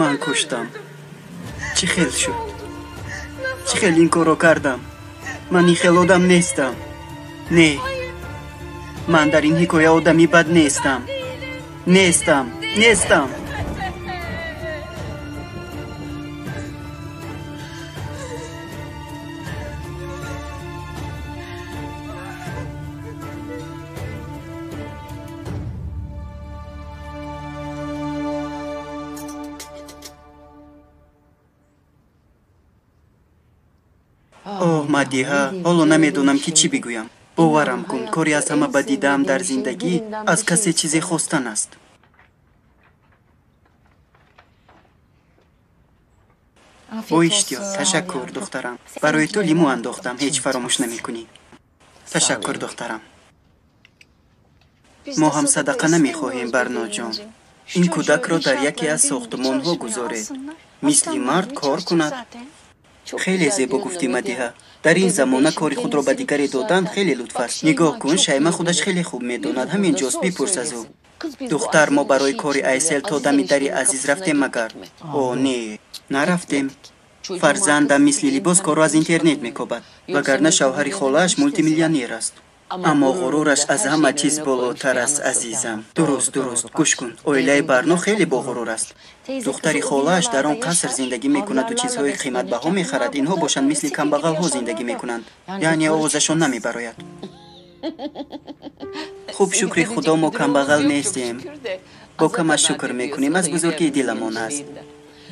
Ман куштам. Чӣ хел шуд? Чӣ хел ин корро кардам? Ман ин хел одам нестам. Не. Ман дар ин ҳикоя одами бад нестам. Нестам. Нестам. Оҳ, Мадиҳа, ҳоло намедонам ки чӣ бигӯям. Боварам кун, кори аз ҳама бадидаам дар зиндагӣ аз касе чизе хостан аст. Бо иштиёқ, ташаккур, духтарам. Барои ту лимӯ андохтам, ҳеҷ фаромӯш намекунӣ. Ташаккур, духтарам. Мо ҳам садақа намехоҳем, Барноҷон. Ин кӯдакро дар яке аз сохтмонҳо гузоред. Мисли мард кор кунад. Хеле зебо гуфтӣ, Мадиҳа. Дар ин замона кори худро ба дигаре додан хеле лутф аст. Нигоҳ кун, Шайма худаш хеле хуб медонад. Ҳамин ҷост, бипурс аз ӯ. Духтар, мо барои кори Айсел то дами дари Азиз рафтем магар? О, не, нарафтем. Фарзандам мисли либос корро аз интернет мекобад, вагарна шавҳари холааш мултимиллионер аст. Аммо ғурураш аз ҳама чиз болотар аст, азизам. Дуруст, дуруст, гӯш кун. Оилаи Барно хеле боғурур аст. Духтари холааш дар он қаср зиндагӣ мекунаду чизҳои қиматбаҳо мехарад. Инҳо бошанд мисли камбағалҳо зиндагӣ мекунанд. Яъне овозашон намебарояд. Хуб, шукри Худо, мо камбағал нестем. Бо камаш шукр мекунем, аз бузургии диламон аст.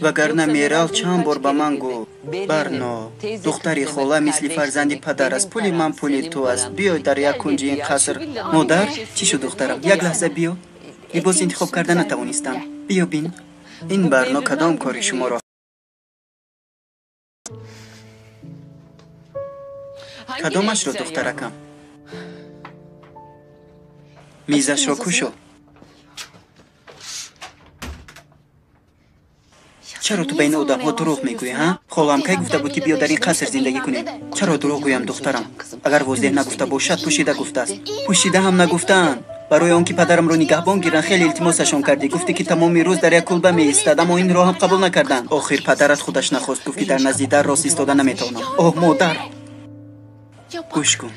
Вагарна Мерал чанд бор ба ман гуфт: Барно, духтари хола мисли фарзанди падар аст, пули ман пули ту аст. Биёй дар як кунҷи ин қаср. Модар, чӣ шуд, духтарам? Як лаҳза биё. Либос интихоб карда натавонистам. Биё бин. Ин Барно кадом кори шуморо? Кадомашро, духтаракам? Мизашро кушо. Чаро ту ба ин одамҳо дурӯғ мегӯӣ, ҳа? Холаам кай гуфта буд, ки биё дар ин қаср зиндагӣ кунем? Чаро дурӯғ гӯям, духтарам? Агар возеҳ нагуфта бошад, пӯшида гуфтааст. Пӯшида ҳам нагуфтаанд. Барои он ки падарамро нигаҳбон гиранд, хеле илтимосашон кардӣ. Гуфтӣ, ки тамоми рӯз дар як кулба меистад, аммо инро ҳам қабул накарданд. Охир падарат худаш нахост, гуфт, ки дар назди дар рост истода наметавонам. Оҳ, модар! Гӯш кун.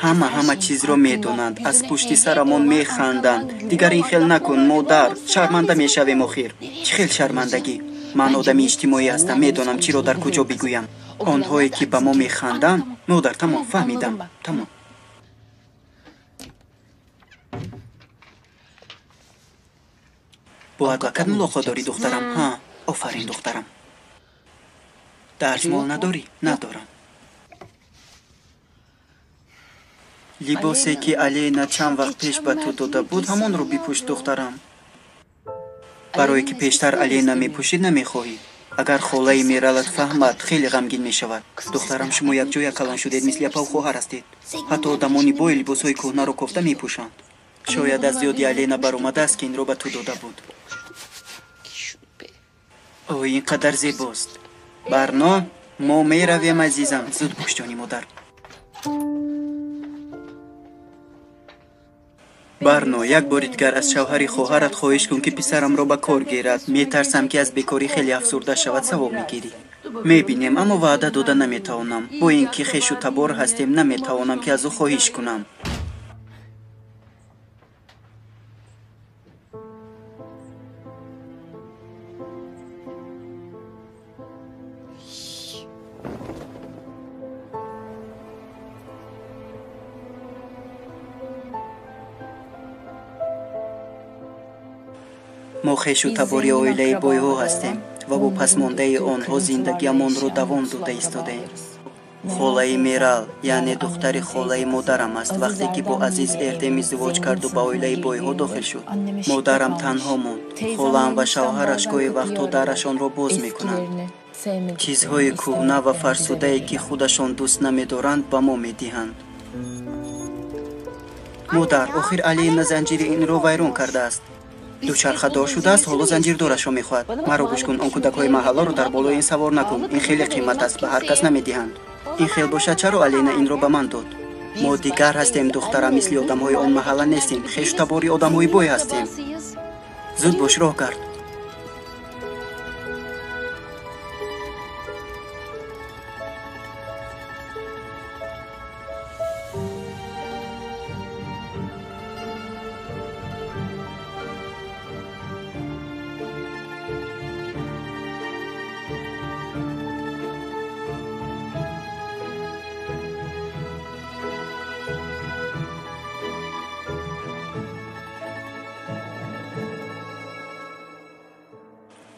Ҳама ҳама чизро медонанд, аз пушти сарамон механданд. Дигар ин хел накун, модар, шарманда мешавем охир. Чӣ хел шармандагӣ? Ман одами иҷтимоӣ ҳастам, медонам чиро дар куҷо бигӯям. Онҳое ки ба мо механданд, модар, тамом, фаҳмидам, тамом. Бо адвокат мулоқот дорӣ, духтарам? Ҳа, офарин, духтарам. Дарзмол надорӣ? Надорам. Либосе ки Алена чанд вақт пеш ба ту дода буд, ҳамонро бипӯш, духтарам. Барое ки пештар Алена мепӯшид, намехоҳӣ. Агар холаи Мералат фаҳмад, хеле ғамгин мешавад. Духтарам, шумо якҷоя калон шудед, мисли апаву хоҳар ҳастед. Ҳатто одамони бой либосҳои кӯҳнаро кофта мепӯшанд. Шояд аз ёди Алена баромадааст, ки инро ба ту дода буд. Ой, ин қадар зебост. Барно, мо меравем, азизам. Зуд бош, ҷони модар. Барно, як бори дигар аз шавҳари хоҳарат хоҳиш кун, ки писарамро ба кор гирад. Метарсам, ки аз бекорӣ хеле афсурда шавад, савоб мегирӣ. Мебинем, аммо ваъда дода наметавонам. Бо ин ки хешу табор ҳастем, наметавонам, ки аз ӯ хоҳиш кунам. Мо хешу табори оилаи бойҳо ҳастем ва бо пасмондаи онҳо зиндагиамонро давом дода истодаем. Холаи Мерал, яъне духтари холаи модарам аст. Вақте ки бо Азиз Эрдем издивоҷ карду ба оилаи бойҳо дохил шуд, модарам танҳо монд. Холаам ва шавҳараш гоҳе вақтҳо дарашонро боз мекунанд. Чизҳои кӯҳна ва фарсудае, ки худашон дӯст намедоранд, ба мо медиҳанд. Модар, охир Алина занҷири инро вайрон кардааст. Дучархадор шудааст, ҳоло занҷирдорашро мехоҳад. Маро гӯш кун, он кӯдакҳои маҳалларо дар болои ин савор накун. Ин хеле қимат аст, ба ҳар кас намедиҳанд. Ин хел бошад, чаро Алина инро ба ман дод? Мо дигар ҳастем, духтарам, мисли одамҳои он маҳалла нестем. Хешу табори одамҳои бой ҳастем. Зуд бош, роҳ гард.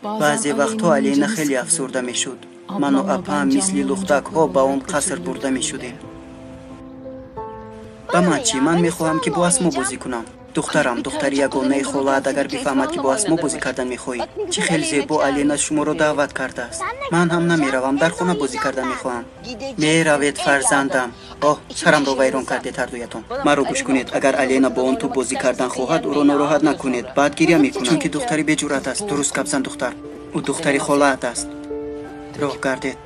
Баъзе вақтҳо Алена хеле афсурда мешуд. Ману апаам мисли лухтакҳо ба он қаср бурда мешудем. Ба ман чӣ? Ман мехоҳам, ки бо Асмо бозӣ кунам. Духтарам, духтари ягонаи холаат, агар бифаҳмад, ки бо Асмо бозӣ кардан мехоҳӣ. Чӣ хел зебо Алена шуморо даъват кардааст. Ман ҳам намеравам, дар хона бозӣ кардан мехоҳам. Меравед, фарзандам. Оҳ, сарамро вайрон кардед ҳардуятон. Маро гӯш кунед, агар Алена бо он тӯб бозӣ кардан хоҳад, ӯро нороҳат накунед. Баъд гиря мекунад, чунки духтари беҷуръат аст. Дуруст гап зан, духтар. Ӯ духтари холаат аст. Роҳ гардед.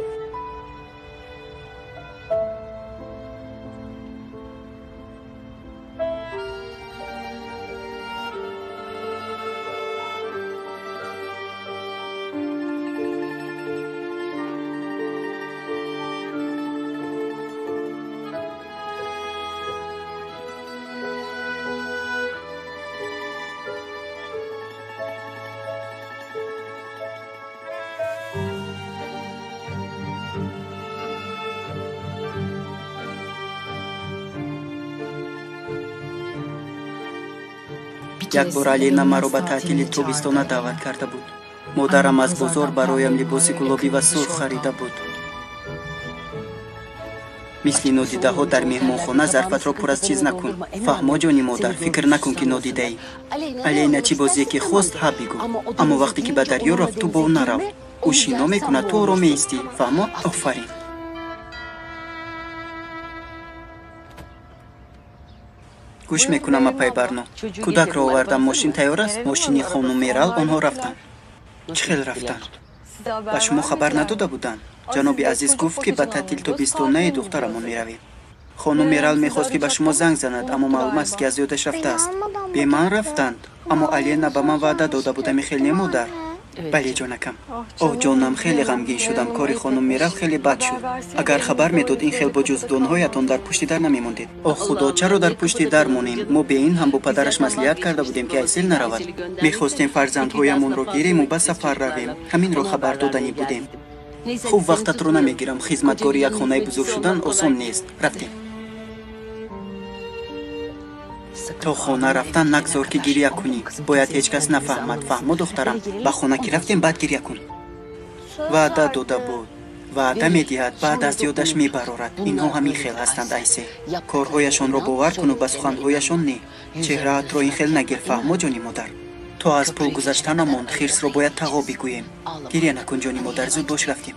Як бор Алена маро ба таътили тобистона даъват карда буд. Модарам аз бозор бароям либоси гулобӣ ва сурх харида буд. Мисли нодидаҳо дар меҳмонхона зарфатро пур аз чиз накун. Фаҳмо, ҷони модар, фикр накун, ки нодидаӣ. Алена чӣ бозе ки хост, ҳа бигӯ. Аммо вақте ки ба дарё рафт, ту бо ӯ нарав. Ӯ шино мекунад, ту ором меистӣ. Фаҳмо? Офарин. Гӯш мекунам, апай Барно. Кӯдакро овардам, мошин тайёр аст? Мошини хонум Мерал, онҳо рафтанд. Чӣ хел рафтанд? Ба шумо хабар надода буданд? Ҷаноби Азиз гуфт, ки ба таътил тобистонаи духтарамон меравем. Хонум Мерал мехост, ки ба шумо занг занад, аммо маълум аст, ки аз ёдаш рафтааст. Бе ман рафтанд, аммо Алена ба ман ваъда дода буд, ами хел не, модар? Бале, ҷонакам. Оҳ, ҷонам, хеле ғамгин шудам. Кори хонум Мерал хеле бад шуд. Агар хабар медод, ин хел бо ҷуздонҳоятон дар пушти дар намемондед. Оҳ, худо, чаро дар пушти дар монем? Мо бе ин ҳам бо падараш маслиҳат карда будем, ки Айсел наравад. Мехостем фарзандҳоямонро гирему ба сафар равем. Ҳаминро хабар доданӣ будем. Хуб, вақтатро намегирам. Хизматгори як хонаи бузург шудан осон нест. Рафтем. То хона рафтан нагзор, ки гиря кунӣ. Бояд ҳеҷ кас нафаҳмад. Фаҳмо, духтарам? Ба хона ки рафтем, баъд гиря кун. Ваъда дода буд. Ваъда медиҳад, баъд аз ёдаш мебарорад. Инҳо ҳамин хел ҳастанд, Айсе. Корҳояшонро бовар куну ба суханҳояшон не. Чеҳраатро ин хел нагир, фаҳмо, ҷони модар? То аз пул гузаштанамон хирсро бояд тағо бигӯем. Гиря накун, ҷони модар, зуд бош, рафтем.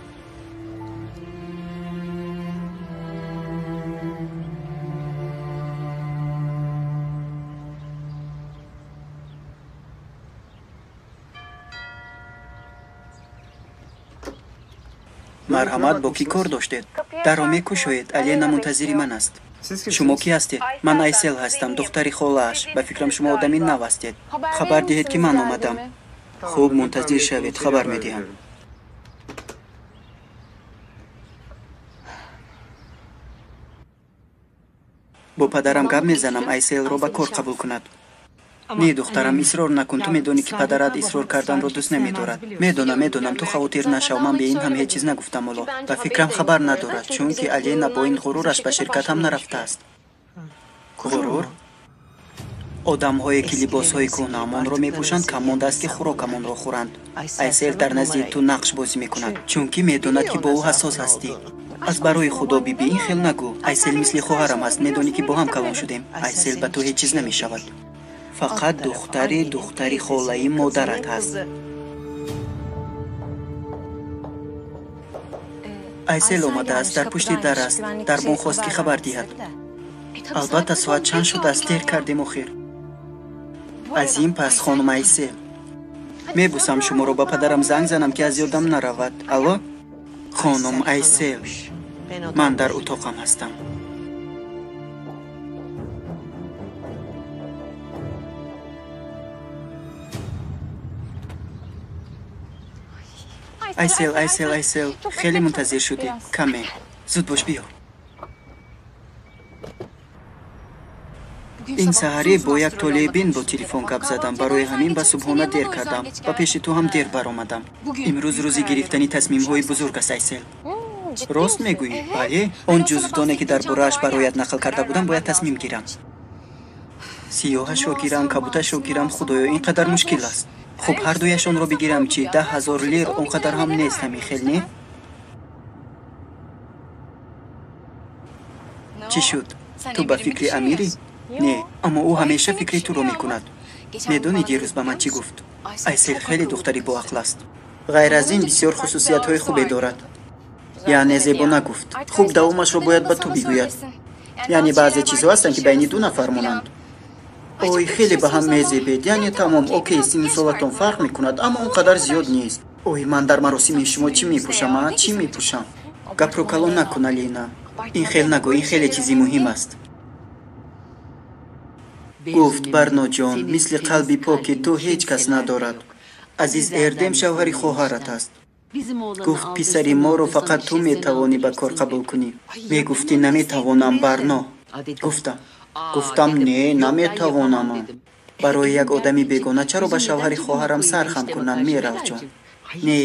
Марҳамат, бо кӣ кор доштед? Дарро мекушоед, Алена мунтазири ман аст. Шумо кӣ ҳастед? Ман Айсел ҳастам, духтари холааш. Ба фикрам, шумо одами нав ҳастед. Хабар диҳед, ки ман омадам. Хуб, мунтазир шавед, хабар медиҳам. Бо падарам гап мезанам, Айселро ба кор қабул кунад. Не, духтарам, исрор накун. Ту медонӣ, ки падарат исрор карданро дӯст намедорад. Медонам, медонам, ту хавотир нашав. Ман бе ин ҳам ҳеҷ чиз нагуфтам ҳоло. Ба фикрам, хабар надорад, чунки Алена бо ин ғурураш ба ширкат ҳам нарафтааст. Ғурур? Одамҳое, ки либосҳои кӯҳнаамонро мепӯшанд, кам мондааст, ки хӯрокамонро хӯранд. Айсел дар назди ту нақш бозӣ мекунад, чунки медонад, ки бо ӯ ҳассос ҳастӣ. Аз барои худо, биби, ин хел нагӯ. Айсел мисли хоҳарам аст, медонӣ, ки бо ҳам калон шудем. Айсел ба ту ҳеҷ чиз намешавад. Фақат духтари духтари холаи модарат ҳаст. Айсел омадааст, дар пушти дар аст. Дарбон хост, ки хабар диҳад. Албатта, соат чанд шудааст? Дер кардем охир. Аз ин пас, хонум Айсел, мебусам шуморо, ба падарам занг занам, ки аз ёдам наравад. Алло, хонум Айсел, ман дар утоқам ҳастам. Айсел, Айсел, Айсел, хеле мунтазир шудӣ. Каме зуд бош, биё. Ин саҳарӣ бо як толеъбин бо телефон гап задам. Барои ҳамин ба субҳона дер кардам. Ба пеши ту ҳам дер баромадам. Имрӯз рӯзи гирифтани тасмимҳои бузург аст, Айсел. Рост мегӯӣ? Бале, он ҷузвдоне, ки дар борааш бароят нақл карда будам, бояд тасмим гирам. Сиёҳашро гирам, кабуташро гирам. Худоё, ин қадар мушкил аст. Хуб, ҳар дуяшонро бигирам чӣ? 10 000 лир он қадар ҳам нест, ҳамин хел не? Чӣ шуд? Ту ба фикри Амирӣ? Не, аммо ӯ ҳамеша фикри туро мекунад. Медонӣ дирӯз ба ман чӣ гуфт? Айсел хеле духтари боақл аст. Ғайр аз ин бисёр хусусиятҳои хубе дорад. Яъне зебо нагуфт. Хуб, давомашро бояд ба ту бигӯяд. Яъне баъзе чизҳо ҳастанд, ки байни ду нафар монанд. Ой, хеле ба ҳам мезебед. Яъне тамом, окей, синну солатон фарқ мекунад, аммо он қадар зиёд нест. Ой, ман дар маросими шумо чӣ мепӯшам, а? Чӣ мепӯшам? Гапро калон накун, Алина. Ин хел нагӯ, ин хеле чизи муҳим аст. Гуфт Барноҷон, мисли қалби поки ту ҳеҷ кас надорад. Азиз Эрдем шавҳари хоҳарат аст. Гуфт писари моро фақат ту метавонӣ ба кор қабул кунӣ. Мегуфтӣ наметавонам, Барно. Гуфтам. Гуфтам не, наметавонамам. Барои як одами бегона чаро ба шавҳари хоҳарам сар хам кунам, Мералҷон? Не,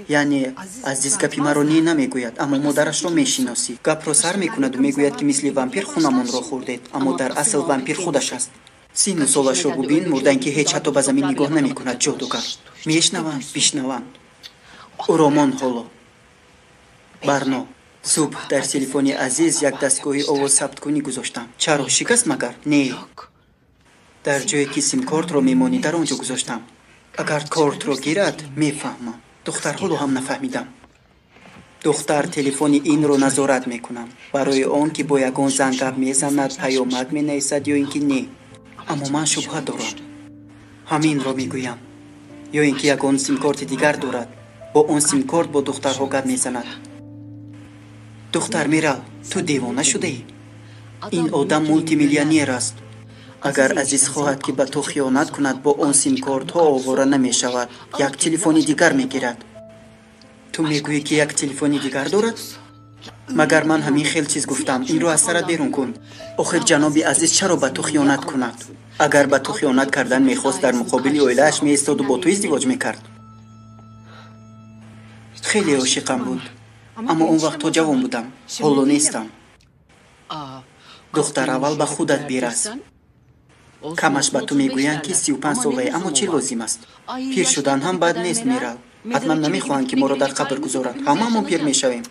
яъне Азиз гапи маро не намегӯяд, аммо модарашро мешиносӣ. Гапро сар мекунаду мегӯяд, ки мисли вампир хунамонро хӯрдед, аммо дар асл вампир худаш аст. Синну солашро бубин, мурдан ки ҳеҷ ҳатто ба замин нигоҳ намекунад, ҷодугар. Мешнаванд, бишнаванд. Ӯро мон ҳоло. Барно, субҳ дар телефони Азиз як дастгоҳи овозсабткунӣ гузоштам. Чаро, шикаст магар? Не. Дар ҷое ки симкортро мемонӣ, дар он ҷо гузоштам. Агар кортро гирад, мефаҳмам. Духтар, ҳоло ҳам нафаҳмидам. Духтар, телефони инро назорат мекунам. Барои он ки бо ягон зан гап мезанад, паёмак менависад ё ин ки не. Аммо ман шубҳа дорам. Ҳаминро мегӯям. Ё ин ки ягон симкорти дигар дорад. Бо он симкорт бо духтарҳо гап мезанад. Духтар, Мерал, ту девона шудаӣ? Ин одам мултимиллионер аст. Агар Азиз хоҳад, ки ба ту хиёнат кунад, бо он симкортҳо овора намешавад. Як телефони дигар мегирад. Ту мегӯӣ, ки як телефони дигар дорад? Магар ман ҳамин хел чиз гуфтам? Инро аз сарат берун кун. Охир ҷаноби Азиз чаро ба ту хиёнат кунад? Агар ба ту хиёнат кардан мехост, дар муқобили оилааш меистоду бо ту издивоҷ мекард. Хеле ошиқам буд, аммо он вақтҳо ҷавон будам, ҳоло нестам. Духтар, аввал ба худат бирас. Камаш ба ту мегӯянд, ки 35 солае, аммо чӣ лозим аст? Пир шудан ҳам бад нест, Мерал. Ҳатман намехоҳанд, ки моро дар қабр гузоранд. Ҳамаамон пир мешавем.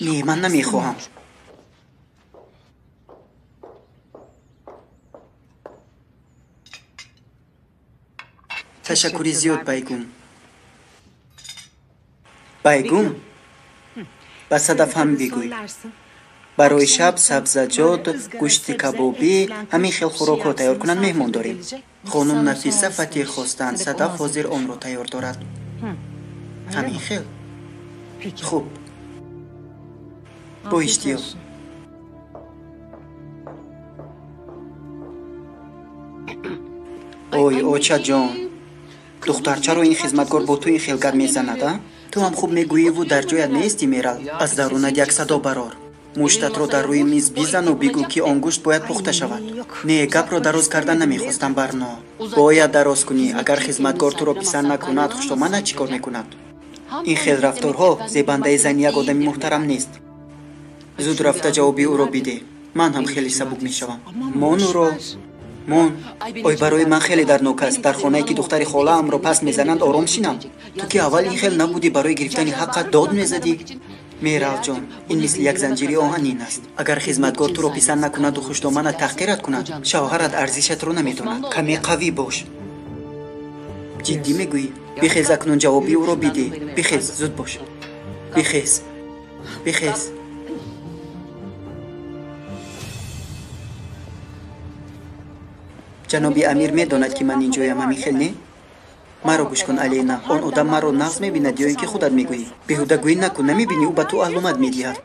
Не, ман намехоҳам. Ташаккури зиёд, Байгум. Байгум, ба Садаф ҳам бигӯй. Барои шаб сабзаҷот, гӯшти кабобӣ, ҳамин хел хӯрокҳо тайёр кунанд, меҳмон дорем. Хонум Нафиса фатир хостанд, Садаф ҳозир онро тайёр дорад. Ҳамин хел. Хуб. Бо иштиёқ. Ой, очаҷон. Духтар, чаро ин хизматгор бо ту ин хел гап мезанад, а? Ту ҳам хуб мегӯиву дар ҷоят меистӣ, Мерал. Аз дарунат як садо барор. Муштатро дар рӯи миз бизану бигӯ, ки он гӯшт бояд пухта шавад. Не, гапро дароз кардан намехостам, Барно. Бояд дароз кунӣ. Агар хизматгор туро писанд накунад, хуштоманат чӣ кор мекунад? Ин хел рафторҳо зебандаи зани як одами муҳтарам нест. Зуд рафта ҷавоби ӯро бидеҳ. Ман ҳам хеле сабук мешавам. Мон ӯро. Мон. Ой, барои ман хеле дарднок аст. Дар хонае ки духтари холаамро паст мезананд, ором шинам. Ту ки аввал ин хел набудӣ, барои гирифтани ҳаққат дод мезадӣ. Мералҷон, ин мисли як занҷири оҳанин аст. Агар хизматгор туро писанд накунаду хуштоманат таҳқират кунад, шавҳарат арзишатро намедонад. Каме қавӣ бош. Ҷиддӣ мегӯӣ? Бихез, акнун ҷавоби ӯро бидеҳ. Бихез, зуд бош. Бихез. Бихез. Ҷаноби Амир медонад, ки ман инҷоям, ҳамин хел не? Маро гӯш кун, Алина. Он одам маро нағз мебинад ё ин ки худат мегӯӣ? Беҳудагӯӣ накун, намебинӣ, ӯ ба ту аломат медиҳад.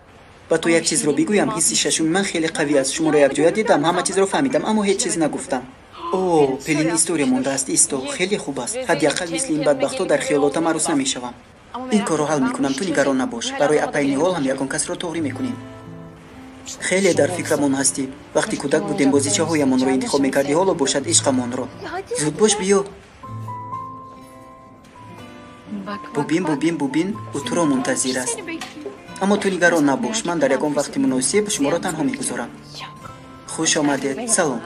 Ба ту як чизро бигӯям, ҳисси шашуми ман хеле қавӣ аст. Шуморо якҷоя дидам, ҳама чизро фаҳмидам, аммо ҳеҷ чиз нагуфтам. О, Пелин история мондааст, исто. Хеле хуб аст. Ҳадди ақал мисли ин бадбахтҳо дар хиёлотам арӯс намешавам. Ин корро ҳал мекунам, ту нигарон набош. Барои апаи Ниҳол ҳам ягон касро тоғрӣ мекунем. Хеле дар фикрамон ҳастӣ. Вақти кӯдак будем, бозичаҳоямонро интихоб мекардӣ, ҳоло бошад ишқамонро. Зуд бош, биё. Бубин, бубин, бубин, ӯ туро мунтазир аст. Аммо ту нигарон набош, ман дар ягон вақти муносиб шуморо танҳо мегузорам. Хуш омадед, салом.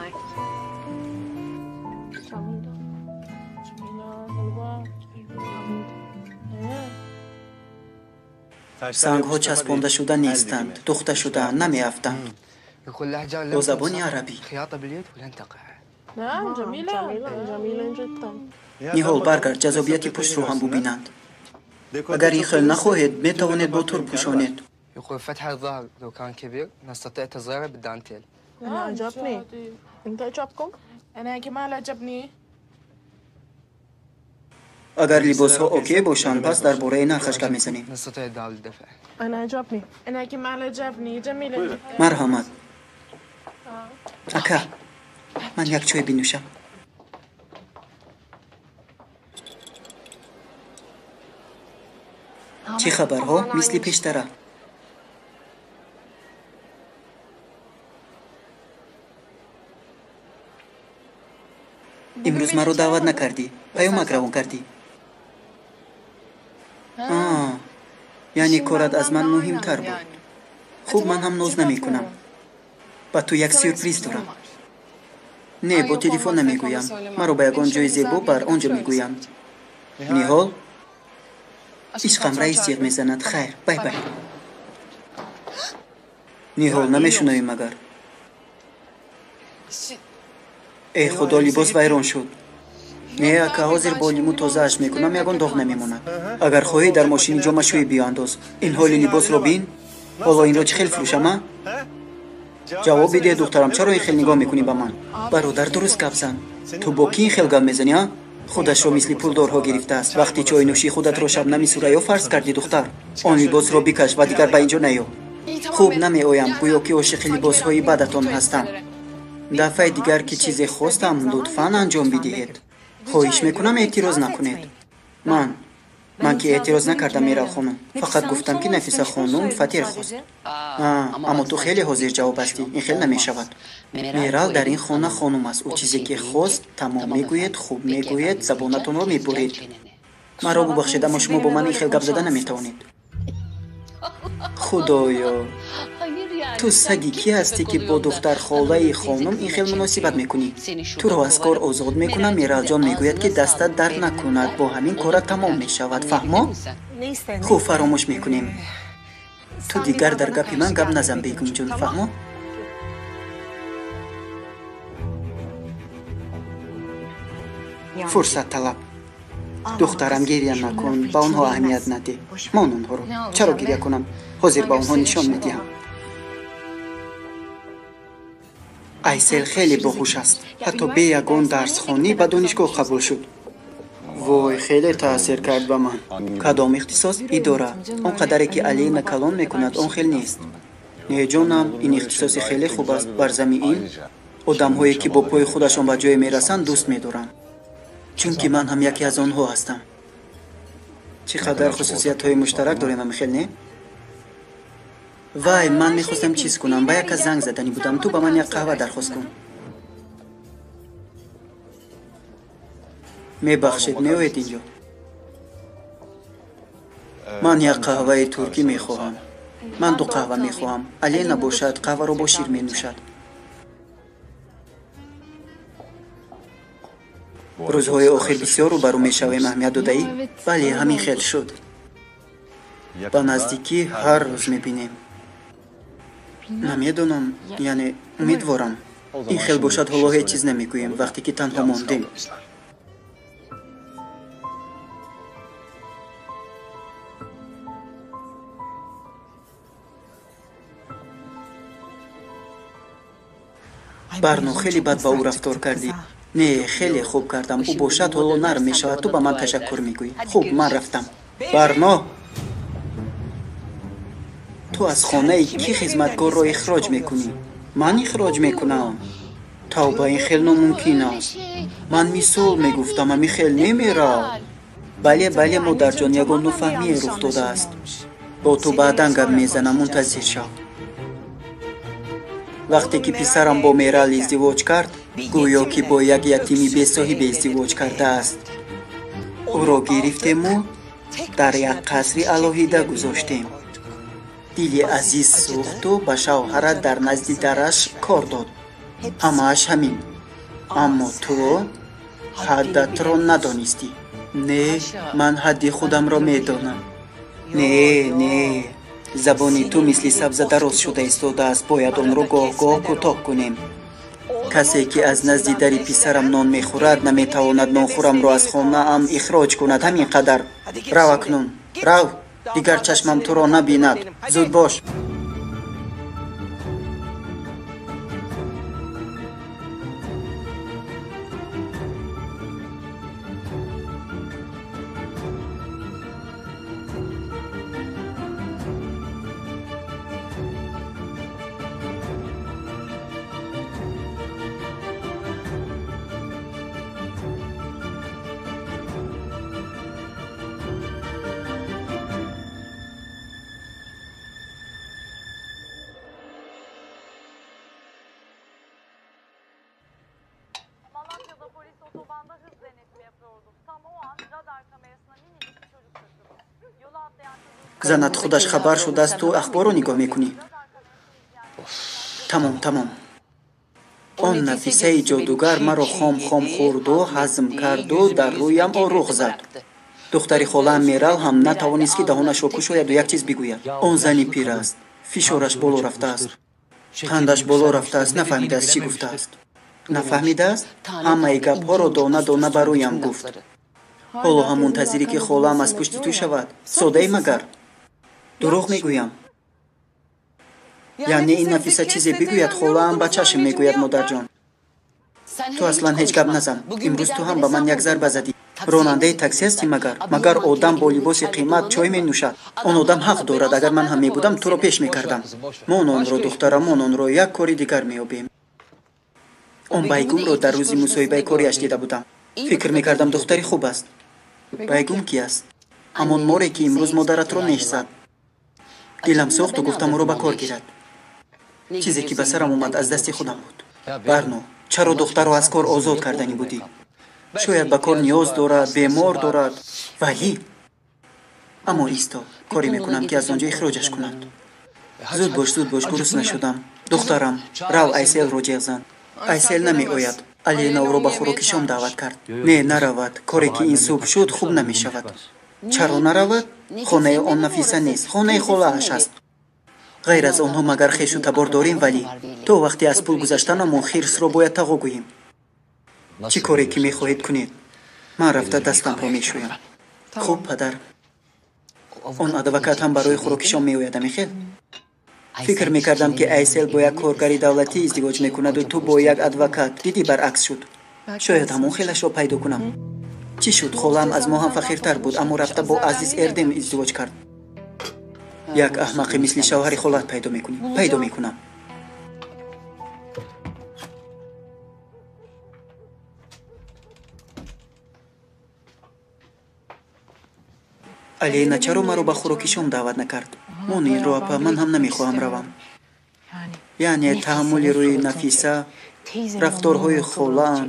Сангҳо часпондашуда нестанд, духта шудаанд, намеафтанд. Бо забони арабӣ. Ниҳол, баргард, ҷаззобияти пуштро ҳам бубинанд. Агар ин хел нахоҳед, метавонед бо тур пӯшонед. Агар либосҳо окей бошанд, пас дар бораи нархаш гап мезанем. Марҳамат. Ака, ман як чой бинӯшам. Чӣ хабарҳо? Мисли пештара. Имрӯз маро даъват накардӣ, паёмак равон кардӣ. Яъне корат аз ман муҳимтар буд. Хуб, ман ҳам ноз намекунам. Ба ту як сюрприз дорам. Не, бо телефон намегӯям. Маро ба ягон ҷои зебо бар, он ҷо мегӯям. Ниҳол, ишқам раис ҷиғ мезанад. Хайр, бай бай. Ниҳол, намешунавӣ магар? Эй худо, либос вайрон шуд. Не, ака, ҳозир бо лимӯ тозааш мекунам, ягон доғ намемонад. Агар хоҳӣ, дар мошини ҷомашӯӣ биёандоз. Ин ҳоли либосро бин. Ҳоло инро чӣ хел фурӯшам, а? Ҷавоб бидеҳ, духтарам, чаро ин хел нигоҳ мекунӣ ба ман? Бародар, дуруст гап зан. Ту бо кӣ ин хел гап мезанӣ, а? Худашро мисли пулдорҳо гирифтааст. Вақти чойнӯшӣ худатро шабнами Сурайё фарз кардӣ, духтар. Он либосро бикаш ва дигар ба ин ҷо наё. Хуб, намеоям, гӯё ки ошиқи либосҳои бадатон ҳастам. Дафъаи дигар ки чизе хостам, лутфан анҷом бидиҳед. Хоҳиш мекунам, эътироз накунед. Ман ки эътироз накардам, Мерал хонум. Фақат гуфтам, ки Нафиса хонум фатир хост. Аммо ту хеле ҳозирҷавоб ҳастӣ, ин хел намешавад. Мерал дар ин хона хонум аст. Ӯ чизе ки хост, тамом мегӯед, хуб мегӯед, забонатонро мебуред. Маро бубахшед, аммо шумо бо ман ин хел гап зада наметавонед. Худоё, ту саги кӣ ҳастӣ, ки бо духтархолаи хонум ин хел муносибат мекунӣ? Туро аз кор озод мекунам. Мералҷон мегӯяд, ки дастат дард накунад, бо ҳамин корат тамом мешавад. Фаҳмо? Хуб, фаромӯш мекунем. Ту дигар дар гапи ман гап назан, бегумҷон, фаҳмо? Фурсат талаб. Духтарам, гиря накун, ба онҳо аҳамият надеҳ. Мон онҳоро. Чаро гиря кунам? Ҳозир ба онҳо нишон медиҳам. Айсел хеле боҳуш аст. Ҳатто бе ягон дарсхонӣ ба донишгоҳ қабул шуд. Вой, хеле таъсир кард ба ман. Кадом ихтисос? Идора. Он қадаре ки Алина калон мекунад, он хел нест. Не, ҷонам, ин ихтисоси хеле хуб аст. Бар зами ин, одамҳое ки бо пои худашон ба ҷое мерасанд, дӯст медорам. Чунки ман ҳам яке аз онҳо ҳастам. Чӣ қадар хусусиятҳои муштарак дорем, ҳамихел, не? Вай, ман мехостам чиз кунам, ба як кас занг заданӣ будам. Ту ба ман як қаҳва дархост кун. Мебахшед, меоед инҷо? Ман як қаҳваи туркӣ мехоҳам. Ман ду қаҳва мехоҳам. Алена бошад, қаҳваро бо шир менӯшад. Рӯзҳои охир бисёр рӯбарӯ мешавем, аҳамият додаӣ? Бале, ҳамин хел шуд. Ба наздикӣ ҳар рӯз мебинем. Намедонам, яъне умедворам. Ин хел бошад, ҳоло ҳеҷ чиз намегӯем, вақте ки танҳо мондем. Барно, хеле бад ба ӯ рафтор кардӣ. Не, хеле хуб кардам. Ӯ бошад ҳоло нарм мешавад. Ту ба ман ташаккур мегӯӣ. Хуб, ман рафтам. Барно, ту аз хонаи кӣ хизматкорро ихроҷ мекунӣ? Ман ихроҷ мекунам. Тавба, ин хел номумкин аст. Ман мисол мегуфтам, ами хел немерав. Бале, бале, модарҷон, ягон нофаҳмие рух додааст. Бо ту баъдан гап мезанам, мунтазир шав. Вақте ки писарам бо Мерал издивоҷ кард, гӯё ки бо як ятими бесоҳибе издивоҷ кардааст. Ӯро гирифтему дар як қасри алоҳида гузоштем. Дили азиз сӯхту ба шавҳарат дар назди дараш кор дод. Ҳамааш ҳамин. Аммо ту ҳаддатро надонистӣ. Не, ман ҳадди худамро медонам. Не, не. Забони ту мисли сабза дароз шуда истодааст, бояд онро гоҳ-гоҳ кӯтоҳ кунем. Касе ки аз назди дари писарам нон мехӯрад, наметавонад нонхӯрамро аз хонаам ихроҷ кунад. Ҳамин қадар. Рав акнун, рав, дигар чашмам туро набинад. Зуд бош. Занат худаш хабар шудааст, ту ахборро нигоҳ мекунӣ. Тамом, тамом. Он нафисаи ҷодугар маро хом-хом хӯрду ҳазм карду дар рӯям оруғ зад. Духтари холаам Мерал ҳам натавонист, ки даҳонашро кушояду як чиз бигӯяд. Он зани пир аст, фишораш боло рафтааст, қандаш боло рафтааст, нафаҳмидааст чӣ гуфтааст. Нафаҳмидааст? Ҳамаи гапҳоро дона-дона ба рӯям гуфт. Ҳоло ҳам мунтазире, ки холаам аз пушти ту шавад. Содаи магар? Дурӯғ мегӯям. Яъне ин Нафиса чизе бигӯяд, холаам ба чашм мегӯяд, модарҷон. Ту аслан ҳеҷ гап назан. Имрӯз ту ҳам ба ман як зарба задӣ. Ронандаи такси ҳастӣ магар? Магар одам бо либоси қимат чой менӯшад? Он одам ҳақ дорад. Агар ман ҳам мебудам, туро пеш мекардам. Мон онро, духтарам, мон онро, як кори дигар меёбем. Он Байгумро дар рӯзи мусоҳибаи кориаш дида будам. Фикр мекардам, духтари хуб аст. Байгум ки аст? Ҳамон море, ки имрӯз модаратро неш зад. Дилам сӯхту гуфтам, ӯро ба кор гирад. Чизе ки ба сарам омад, аз дасти худам буд. Барно, чаро духтарро аз кор озод карданӣ будӣ? Шояд ба кор ниёз дорад, бемор дорад. Валӣ, аммо исто, коре мекунам, ки аз он ҷо ихроҷаш кунанд. Зуд бош, зуд бош, гурусна шудам. Духтарам, рав, Айселро ҷеғ зан. Айсел намеояд. Алена ӯро ба хӯроки шом даъват кард. Не, наравад. Коре ки ин субҳ шуд, хуб намешавад. Чаро наравад? Хонаи он Нафиса нест, хонаи холааш аст. Ғайр аз онҳо магар хешу табор дорем, валӣ? То вақте аз пул гузаштанамон хирсро бояд тағо гӯем. Чӣ коре ки мехоҳед кунед? Ман рафта дастамро мешӯям. Хуб, падар. Он адвокат ҳам барои хӯроки шом меояд, амихел? Фикр мекардам, ки Айсел бо як коргари давлатӣ издивоҷ мекунаду ту бо як адвокат. Дидӣ, баръакс шуд. Шояд ҳамон хелашро пайдо кунам. Чӣ шуд? Холаам аз мо ҳам фақиртар буд, аммо рафта бо Азиз Эрдем издивоҷ кард. Як аҳмақе мисли шавҳари холаат пайдо мекунӣ. Пайдо мекунам. Алена чаро маро ба хӯроки шом даъват накард? Мон инро, апа, ман ҳам намехоҳам равам. Яъне таҳаммули рӯи Нафиса, рафторҳои холаам,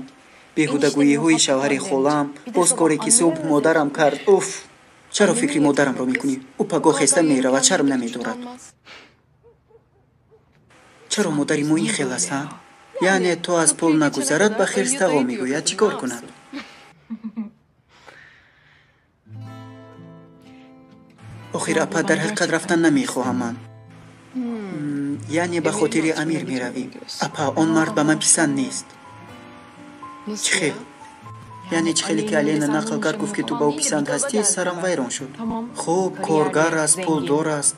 беҳудагӯиҳои шавҳари холаам, боз коре ки субҳ модарам кард. Уф! Чаро фикри модарамро мекунӣ? Ӯ пагоҳ хеста меравад, шарм намедорад. Чаро модари мо ин хел аст, ҳа? Яъне то аз пул нагузарад, ба хирс тағо мегӯяд, чӣ кор кунад? Охир, апа, дар ҳақиқат рафтан намехоҳам ман. Яъне ба хотири Амир меравӣ. Апа, он мард ба ман писанд нест. Чӣ хел? Яъне чӣ хеле ки Алена нақл кард, гуфт, ки ту ба ӯ писанд ҳастӣ, сарам вайрон шуд. Хуб, коргар аст, пулдор аст,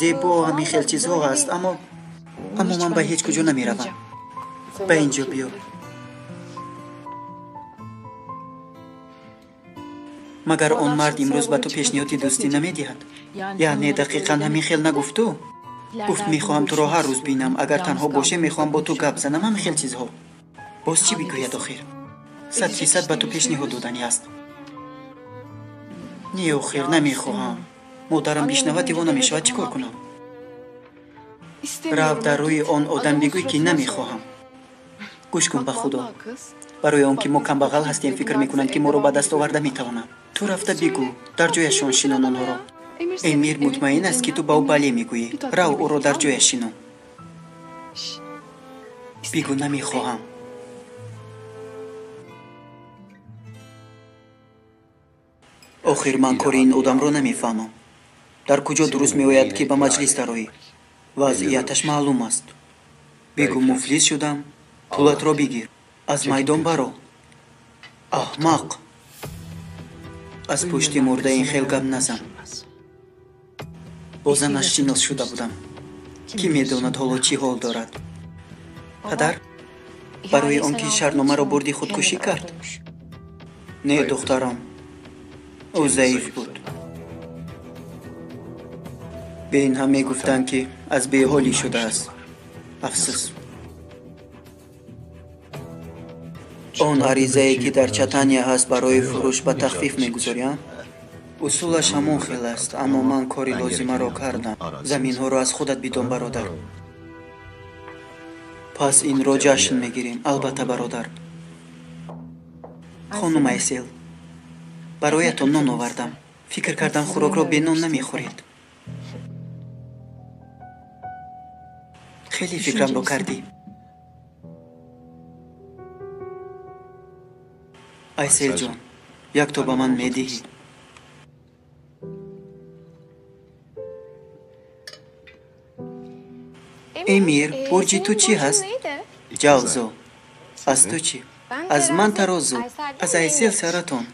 зебо, ҳамин хел чизҳо ҳаст, аммо ман ба ҳеҷ куҷо намеравам. Ба ин ҷо биё. Магар он мард имрӯз ба ту пешниҳоди дӯстӣ намедиҳад? Яъне дақиқан ҳамин хел нагуфту? Гуфт, мехоҳам туро ҳар рӯз бинам, агар танҳо бошем, мехоҳам бо ту гап занам, ҳамин хел чизҳо. Боз чӣ бигӯяд охир? 100% ба ту пешниҳод доданӣ аст. Не, охир, намехоҳам. Модарам бишнавад, девона мешавад, чӣ кор кунам? Рав, дар рӯи он одам бигӯй, ки намехоҳам. Гӯш кун, ба Худо. Барои он ки мо камбағал ҳастем, фикр мекунанд, ки моро ба даст оварда метавонанд. Ту рафта бигӯ, дар ҷояшон шинон онҳоро. Эмир мутмаин аст, ки ту ба ӯ бале мегӯӣ. Рав, ӯро дар ҷояш шинон. Бигӯ, намехоҳам. Охир ман кори ин одамро намефаҳмам. Дар куҷо дуруст меояд, ки ба маҷлис дароӣ? Вазъияташ маълум аст. Бигӯ муфлис шудам, пулатро бигир, аз майдон баро. Аҳмақ! Аз пушти мурда ин хел гап назан. Бо занаш шинос шуда будам. Кӣ медонад ҳоло чӣ ҳол дорад? Падар, барои он ки шартномаро бурди худкушӣ кард? Не, духтарам, ӯ заиф буд. Бе ин ҳам мегуфтанд, ки аз беҳолӣ шудааст. Афсӯс. Он аризае, ки дар Чатания ҳаст, барои фурӯш ба тахфиф мегузорӣ, а? Усулаш ҳамон хел аст, аммо ман кори лозимаро кардам. Заминҳоро аз худат бидон, бародар. Пас инро ҷашн мегирем, албатта, бародар. Хонум Айсел, бароятон нон овардам. Фикр кардам хӯрокро бе нон намехӯред. Хеле фикрамро кардӣ. Айселҷон, якто ба ман медиҳӣ? Эмир, бурҷи ту чӣ ҳаст? Ҷавзо. Аз ту чӣ? Аз ман тарозу, аз Айсел саратон.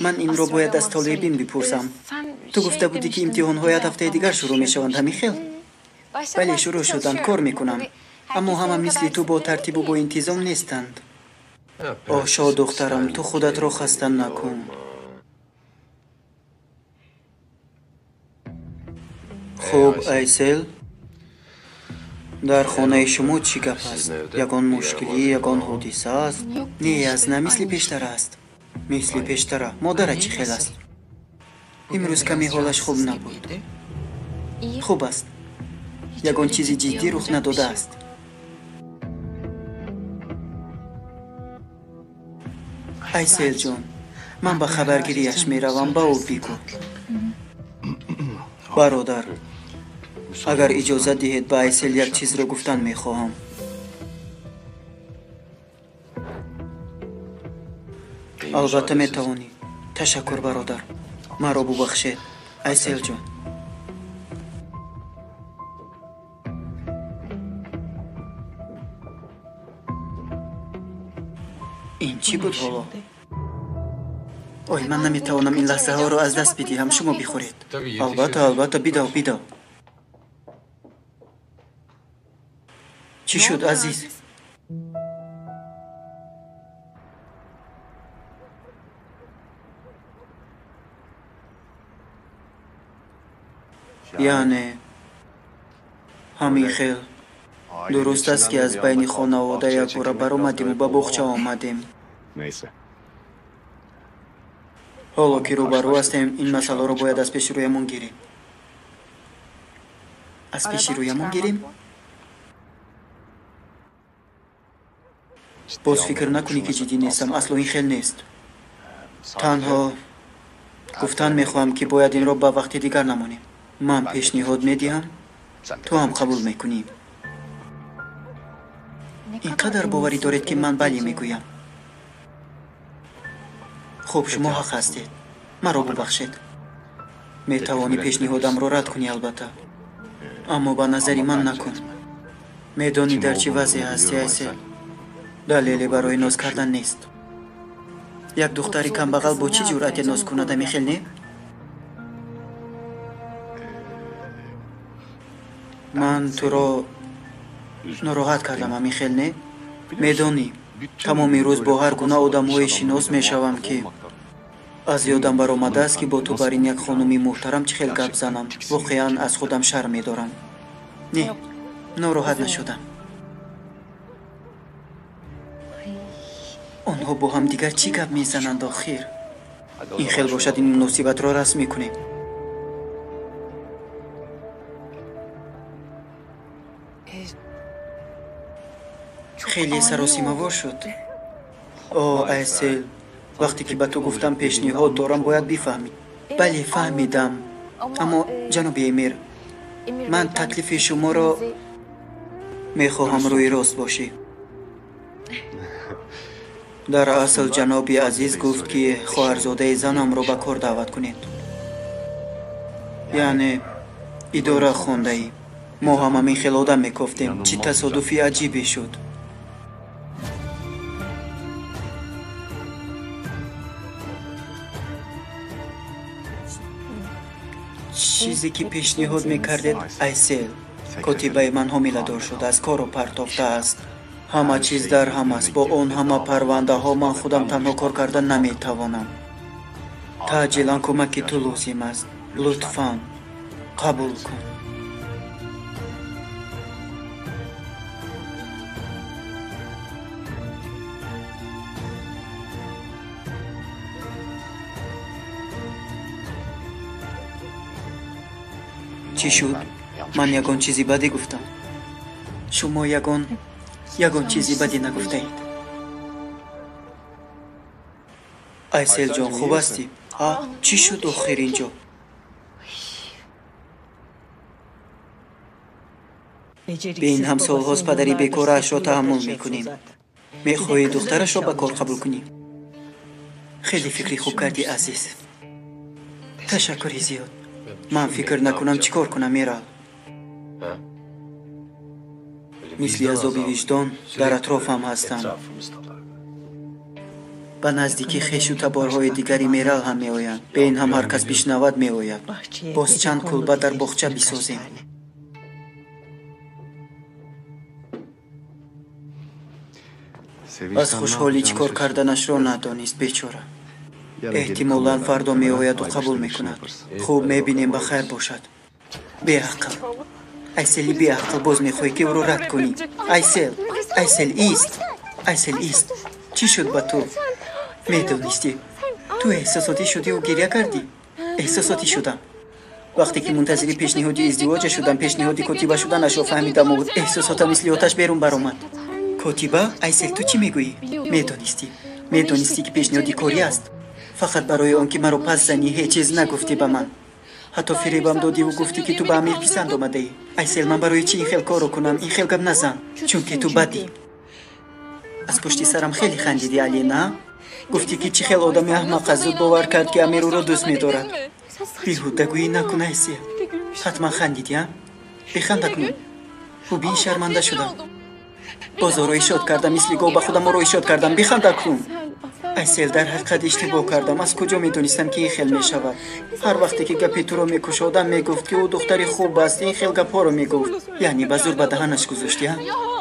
Ман инро бояд аз толибин бипурсам. Ту гуфта будӣ, ки имтиҳонҳоят ҳафтаи дигар шурӯъ мешаванд, ҳамин хел? Бале, шурӯъ шуданд, кор мекунам. Аммо ҳама мисли ту бо тартибу бо интизом нестанд. Ошо, духтарам, ту худатро хаста накун. Хуб, Айсел, дар хонаи шумо чӣ гап аст? Ягон мушкилӣ, ягон ҳодиса аст? Не, аз на мисли пештара аст. Мисли пештара. Модара чӣ хел аст? Имрӯз каме ҳолаш хуб набуд. Хуб аст. Ягон чизи ҷиддӣ рух надодааст. Айселҷон, ман ба хабаргирияш меравам, ба ӯ бигӯ. Бародар, агар иҷозат диҳед, ба Айсел як чизро гуфтан мехоҳам. Албатта метавонӣ. Ташаккур, бародар. Маро бубахшед, Айселҷон. Ин чӣ буд ҳоло? Ой, ман наметавонам ин лаҳзаҳоро аз даст бидиҳам. Шумо бихӯред. Албатта, албатта, бидав, бидав. Чӣ шуд, азиз? Яъне ҳамин хел дуруст аст, ки аз байни хонавода якбора баромадиму ба боғча омадем. Ҳоло ки рӯбарӯ ҳастем, ин масъаларо бояд аз пеши рӯямон гирем. Аз пеши рӯямон гирем? Боз фикр накунӣ, ки ҷиддӣ нестам. Асло ин хел нест. Танҳо гуфтан мехоҳам, ки бояд инро ба вақти дигар намонем. Ман пешниҳод медиҳам, ту ҳам қабул мекунӣ. Ин қадар боварӣ доред, ки ман бале мегӯям. Хуб, шумо ҳақ ҳастед. Маро бубахшед. Метавонӣ пешниҳодамро рад кунӣ, албатта. Аммо ба назари ман накун. Медонӣ дар чӣ вазъе ҳастӣ, Айсел. Далеле барои ноз кардан нест. Як духтари камбағал бо чӣ ҷуръате ноз кунад, ҳамин хел не? Ман туро нороҳат кардам, ҳамин хел не? Медонӣ, тамоми рӯз бо ҳар гуна одамҳое шинос мешавам, ки аз ёдам баромадааст, ки бо ту бар ин як хонуми муҳтарам чӣ хел гап занам. Воқеан аз худам шарм медорам. Не, нороҳат нашудам. Онҳо бо ҳамдигар чӣ гап мезананд охир? Ин хел бошад, ин муносибатро расм мекунем. Хеле саросимавор шуд. О, Айсел, вақте ки ба ту гуфтам пешниҳод дорам, бояд бифаҳмӣ. Бале, фаҳмидам. Аммо, ҷаноби Эмир, ман таклифи шуморо мехоҳам рӯи рост бошӣ. Дар асл ҷаноби азиз гуфт, ки хоҳарзодаи занамро ба кор даъват кунед. Яъне идора хондаӣ. Мо ҳам ҳамин хел одам мекофтем. Чӣ тасодуфи аҷибе шуд. Чизе ки пешниҳод мекардед, Айсел, котибаи ман ҳомиладор шудааст, корро партофтааст. Ҳама чиз дар ҳам аст. Бо он ҳама парвандаҳо ман худам танҳо кор карда наметавонам. Таъҷилан кӯмаки ту лозим аст. Лутфан қабул кун. Чӣ шуд? Ман ягон чизи бадӣ гуфтам? Шумо ягон чизи бадӣ нагуфтаед. Айселҷон, хуб ҳастӣ? А, чӣ шуд охир инҷо? Бе ин ҳам солҳост падари бекораашро таҳаммул мекунем. Мехоҳӣ духтарашро ба кор қабул кунӣ? Хеле фикри хуб кардӣ, азиз. Ташаккури зиёд. Ман фикр накунам чӣ кор кунам, Мерал. Мисли азоби виҷдон дар атрофам ҳастанд. Ба наздикӣ хешу таборҳои дигари Мерал ҳам меоянд. Бе ин ҳам ҳар кас бишнавад меояд. Боз чанд кулба дар боғча бисозем. Аз хушҳолӣ чӣ кор карданашро надонист, бечора. Эҳтимолан фардо меояду қабул мекунад. Хуб мебинем, ба хайр бошад. Беақл. Айсели беақл, боз мехоҳӣ ки ӯро рад кунӣ. Айсел, Айсел ист. Айсел ист. Чӣ шуд ба ту? Медонистӣ. Ту эҳсосотӣ шудиву гиря кардӣ? Эҳсосотӣ шудам. Вақте ки мунтазири пешниҳоди издивоҷа шудам, пешниҳоди котиба шуданашро фаҳмидаму эҳсосотам мисли оташ берун баромад. Котиба? Айсел, ту чӣ мегӯӣ? Медонистӣ. Медонистӣ ки пешниҳоди корӣ аст. Фақат барои он ки маро пас занӣ ҳеҷ чиз нагуфтӣ ба ман. Ҳатто фиребам додиву гуфтӣ ки ту ба Амир писанд омадаӣ. Айсел, ман барои чӣ ин хел корро кунам? Ин хел гап назан, чунки ту бадӣ. Аз пушти сарам хеле хандидӣ, Али, на? Гуфтӣ ки чӣ хел одами аҳмақ аст, зуд бовар кард ки Амир ӯро дӯст медорад. Беҳудагӯӣ накун, Айсел. Ҳатман хандидӣ, а? Биханд акнун. Бубин, шарманда шудам. Боз ороишот кардам, мисли гов ба худам ороишот кардам. Биханд акнун. Айсел, дар ҳақиқат иштибоҳ кардам. Аз куҷо медонистам ки ин хел мешавад? Ҳар вақте ки гапи туро мекушодам, мегуфт ки ӯ духтари хуб аст. Ин хел гапҳоро мегуфт. Яъне ба зур ба даҳанаш гузоштӣ, а?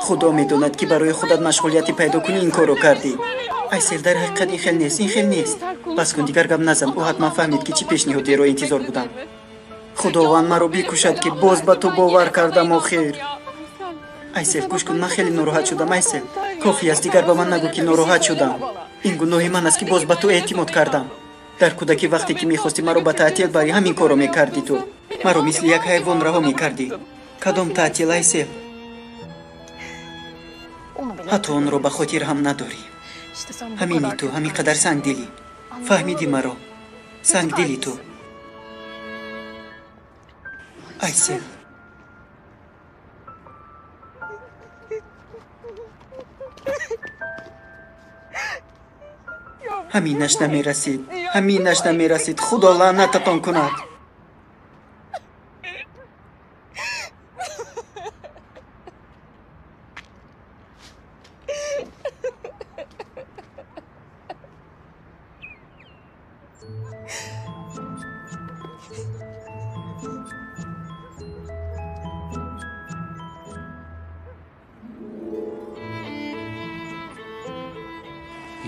Худо медонад ки барои худат машғулияте пайдо кунӣ ин корро кардӣ. Айсел, дар ҳақиқат ин хел нест, ин хел нест. Бас кун, дигар гап назан. Ӯ ҳатман фаҳмид ки чӣ пешниҳодеро интизор будам. Худованд маро бикушад ки боз ба ту бовар кардам охир. Айсел, гӯш кун, ман хеле нороҳат шудам, Айсел. Кофӣ аст, дигар ба ман нагӯ ки нороҳат шудам. Ин гуноҳи ман аст ки боз ба ту эътимод кардам. Дар кӯдакӣ вақте ки мехостӣ маро ба таътил барӣ, ҳамин корро мекардӣ ту. Маро мисли як ҳайвон раҳо мекардӣ. Кадом таътил, Айсел? Ҳатто онро ба хотир ҳам надорӣ. Ҳамини ту, ҳамин қадар сангдилӣ. Фаҳмидӣ маро? Сангдили ту. Айсел. Ҳаминаш намерасид. Ҳаминаш намерасид. Худо лаънататон кунад.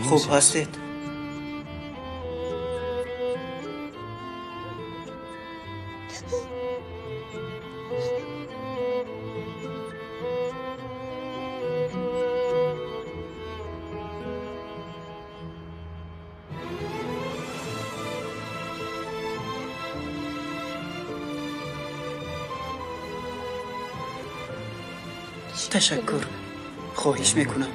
Хуб ҳастед? Ташаккур. Хоҳиш мекунам.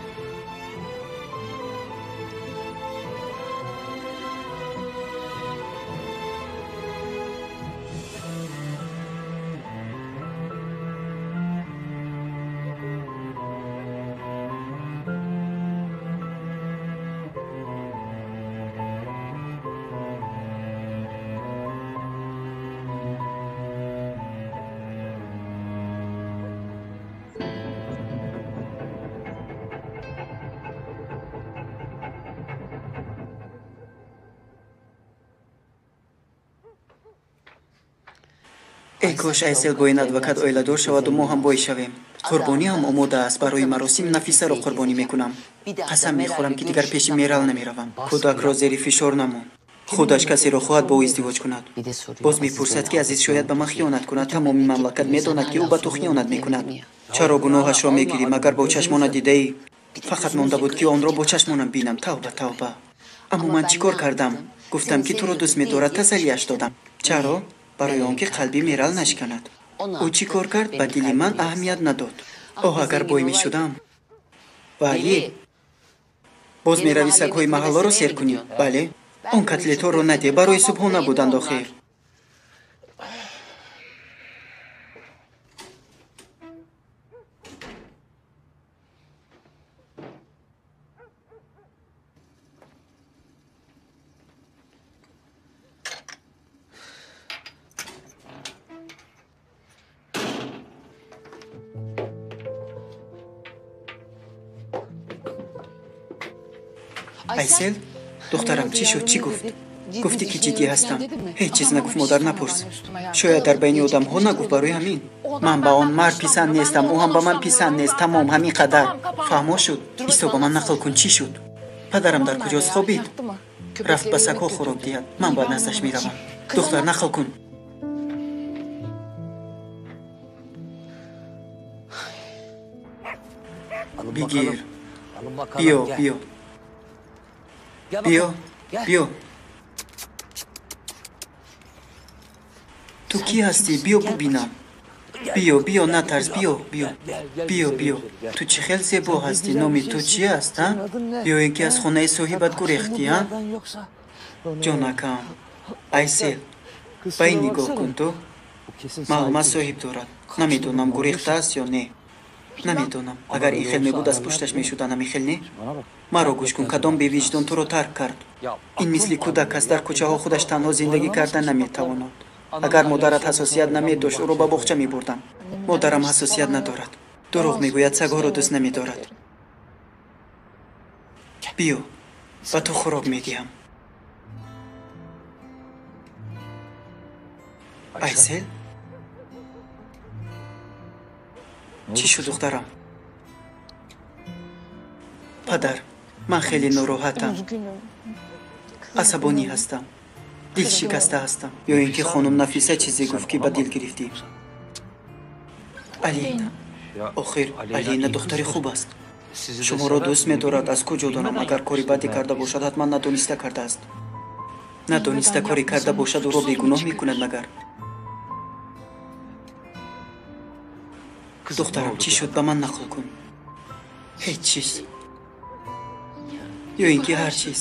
Эй кош Айсел бо ин адвокат оиладор шаваду мо ҳам бой шавем. Қурбониам омода аст. Барои маросим Нафисаро қурбонӣ мекунам. Қасам мехӯрам, ки дигар пеши Мерал намеравам. Кӯдакро зери фишор намон. Худаш касеро хоҳад бо ӯ издивоҷ кунад. Боз мепурсад, ки Азиз шояд ба ман хиёнат кунад. Тамоми мамлакат медонад, ки ӯ ба ту хиёнат мекунад. Чаро гуноҳашро мегирӣ, магар бо чашмонат дидаӣ? Фақат монда буд, ки онро бо чашмонам бинам. Тавба, тавба. Аммо ман чӣ кор кардам? Гуфтам, ки туро дӯст медорад, тасаллияш додам. Чаро? Барои он ки қалби Мерал нашиканад. Ӯ чӣ кор кард? Ба дили ман аҳамият надод. Оҳ, агар бой мешудам. Вале боз меравӣ сагҳои маҳалларо сер кунӣ? Бале. Он котлетҳоро наде, барои субҳона буданд охир. Айсел, духтарам, чӣ шуд? Чӣ гуфт? Гуфтӣ, ки ҷиддӣ ҳастам. Ҳеҷ чиз нагуфт, модар, напурс. Шояд дар байни одамҳо нагуфт, барои ҳамин. Ман ба он мард писанд нестам, ӯ ҳам ба ман писанд нест. Тамом, ҳамин қадар. Фаҳмо шуд? Исто, ба ман нақл кун, чӣ шуд? Падарам дар куҷост? Хобид? Рафт ба сагҳо хӯрок диҳад. Ман ба наздаш меравам. Духтар, нақл кун. Бигир. Биё, биё. Биё, биё. Ту кӣ ҳастӣ? Биё бубинам. Биё, биё, натарс, биё, биё. Биё, биё. Ту чӣ хел зебо ҳастӣ? Номи ту чӣ аст, а? Ё ин ки аз хонаи соҳибат гурехтӣ, а? Ҷонакам, Айсел, ба ин нигоҳ кун ту. Маълум аст, соҳиб дорад. Намедонам, гурехтааст ё не. Намедонам. Агар ин хел мебуд, аз пушташ мешудан, ҳамин хел не? Маро гӯш кун, кадом бевиҷдон туро тарк кард? Ин мисли кӯдак аст, дар кӯчаҳо худаш танҳо зиндагӣ карда наметавонад. Агар модарат ҳассосият намедошт, ӯро ба боғча мебурдам. Модарам ҳассосият надорад. Дурӯғ мегӯяд, сагҳоро дӯст намедорад. Биё, ба ту хӯрок медиҳам. Айсел? Чӣ шуд, духтарам? Падар, ман хеле нороҳатам. Асабонӣ ҳастам. Дилшикаста ҳастам. Ё ин ки хонум Нафиса чизе гуфт, ки ба дил гирифтӣ? Алина. Охир, Алина духтари хуб аст. Шуморо дӯст медорад. Аз куҷо донам? Агар кори баде карда бошад, ҳатман надониста кардааст. Надониста коре карда бошад, ӯро бегуноҳ мекунад магар? Духтарам, чӣ шуд? Ба ман нақл кун. Ҳеҷ чиз. Ё ин ки ҳар чиз.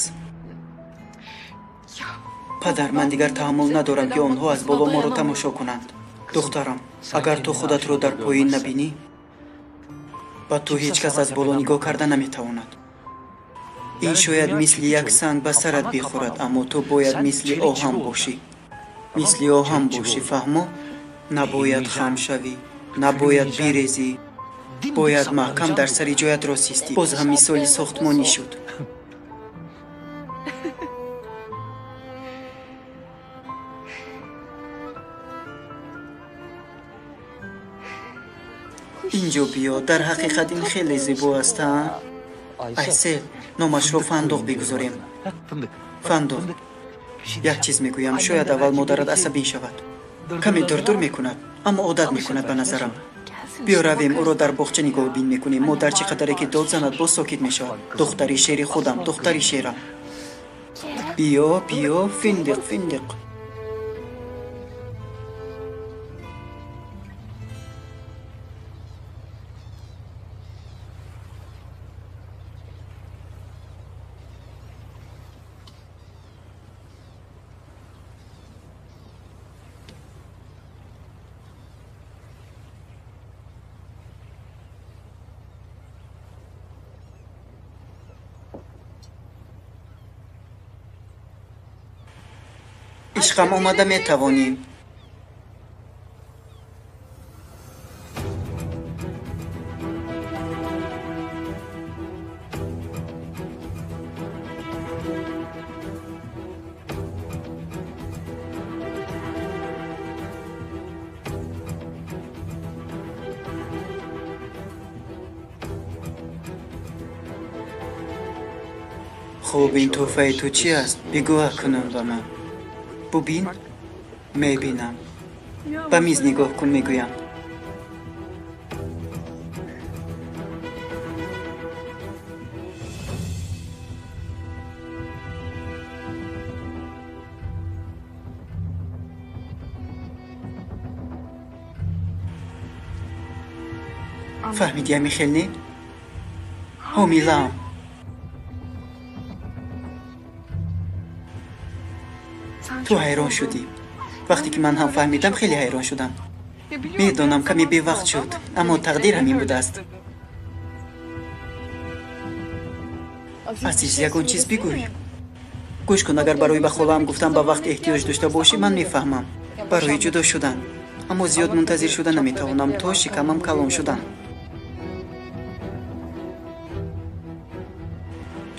Падар, ман дигар таҳаммул надорам, ки онҳо аз боло моро тамошо кунанд. Духтарам, агар ту худатро дар поин набинӣ, ба ту ҳеҷ кас аз боло нигоҳ карда наметавонад. Ин шояд мисли як санг ба сарат бихӯрад, аммо ту бояд мисли оҳан бошӣ. Мисли оҳан бошӣ, фаҳмо? Набояд хам шавӣ, набояд бирезӣ. Бояд маҳкам дар сари ҷоят рост истӣ. Боз ҳам мисоли сохтмонӣ шуд. Инҷо биё, дар ҳақиқат ин хеле зебо аст, а? Айсел, номашро Фандуқ бигузорем. Фандуқ. Як чиз мегӯям, шояд аввал модарат асабӣ шавад. Каме дурдур мекунад, аммо одат мекунад ба назарам. Биё равем, ӯро дар боғча нигоҳбин мекунем. Модар чӣ қадаре ки дод занад, боз сокит мешавад. Духтари шери худам, духтари шерам. Биё, биё, Финдиқ, Финдиқ. Ишқам, омада метавонӣ. Хуб, ин тӯҳфаи ту чӣ аст? Бигӯ акнун ба ман. Бубин, мебинам. Ба миз нигоҳ кун, мегӯям. Фаҳмидӣ ами хел не? Ҳомилаам. Ту ҳайрон шудӣ. Вақте ки ман ҳам фаҳмидам, хеле ҳайрон шудам. Медонам, каме бевақт шуд, аммо тақдир ҳамин будааст. Азиз, ягон чиз бигӯй. Гӯш кун, агар барои ба холаам гуфтан ба вақт эҳтиёҷ дошта бошӣ, ман мефаҳмам. Барои ҷудо шудан. Аммо зиёд мунтазир шуда наметавонам, то шикамам калон шудан.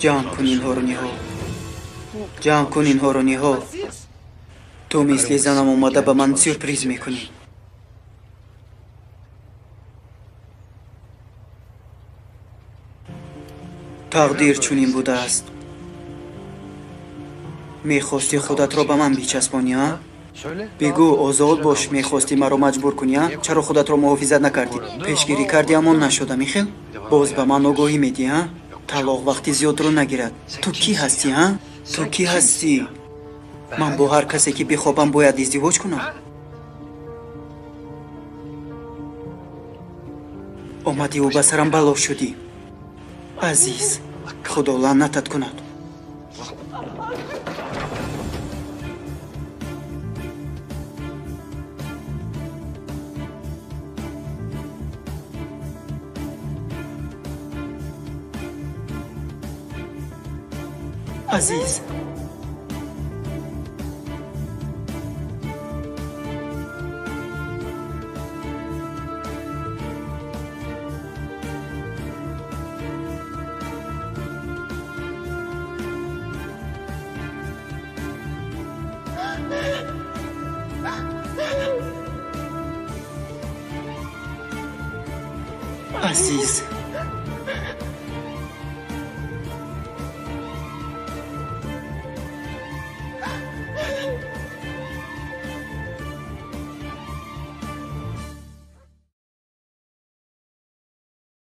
Ҷамъ кун инҳоро, Ниҳол. Ҷамъ кун инҳоро, Ниҳол. Ту мисли занам омада ба ман сюрприз мекунӣ. Тақдир чунин будааст. Мехостӣ худатро ба ман бичаспонӣ, а? Бигӯ, озод бош, мехостӣ маро маҷбур кунӣ, а? Чаро худатро муҳофизат накардӣ? Пешгирӣ кардӣ, аммо нашуда, михел? Боз ба ман огоҳӣ медиҳӣ, а? Талоқ вақти зиёдро нагирад. Ту кӣ ҳастӣ, а? Ту кӣ ҳастӣ? Ман бо ҳар касе ки бихобам бояд издивоҷ кунам? Омадиву ба сарам бало шудӣ. Азиз, Худо лаънатат кунад. Азиз, азиз.